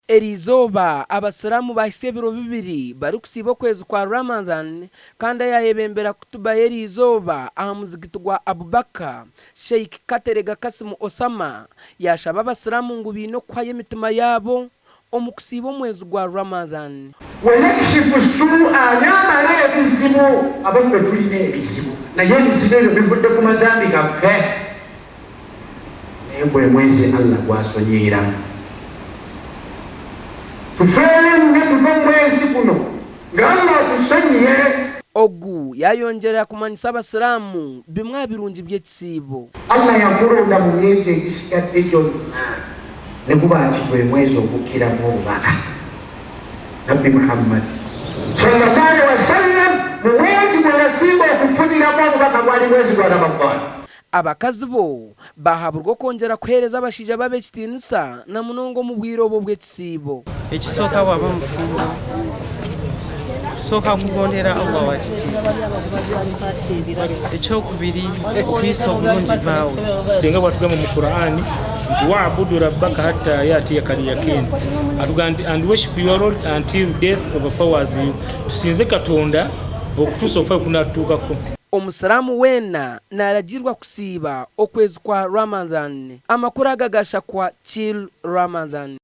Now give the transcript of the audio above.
Eriizooba Abasiraamu baahitsya ebiro bibiri barikusiiba okwezi kwa Ramadhan kandi ayaayebembera kutuba y'eriizooba aha muzigiti gwa Abubakar, Sheikh Katerega Kassim Osama yaashaba Abasiraamu ngu baine okuhayo emitima yaabo omu kusiiba omwezi gwa Ramadhan. Wayakshifu ssuu'a, n'amala ebizibu, abaffe tulina ebizibu naye ebizibu ebyo bivudde ku mazambi gaffe, naye gwe mwezi Allah gwasonyiiramu tufeeyo nnyo tuve mu mwezi guno nga Allah atusonyiye. Ogu yaayongyera kumanyisa Abasiraamu bimwe aha birungi by'ekisiibo. Allah yakulonda mu myezi egisigadde gyonna ne guba nti gwe mwezi ogukkiramu obubaka. Nabbi Muhammad sallallahu alaihi wasallam mu mwezi gwe yasinga okufuniramu obubaka gwali mwezi gwa Ramadhan. Abakazi bo baahaburwa okwongyera kuheereza abashaija baabo ekitiinisa na munonga omu bwire obu obw'ekisiibo. Ekisooka bwaba mufumbo tusooka kugondera Allah owakitiibwa. Ekyokubiri okuyisa obulungi bbaawe. Nga bwatugamba mu Quran nti wa'budu rabbaka hatta yatiyaka al-yaqin, atugamba nti and worship your Lord until death overpowers you, tusinze Katonda okutuusa okufa lwekunatutuukako. Omusiraamu weena naaragiirwa kusiiba okwezi kwa Ramadhan. Amakuru aga gashakwa Chill Ramadhan.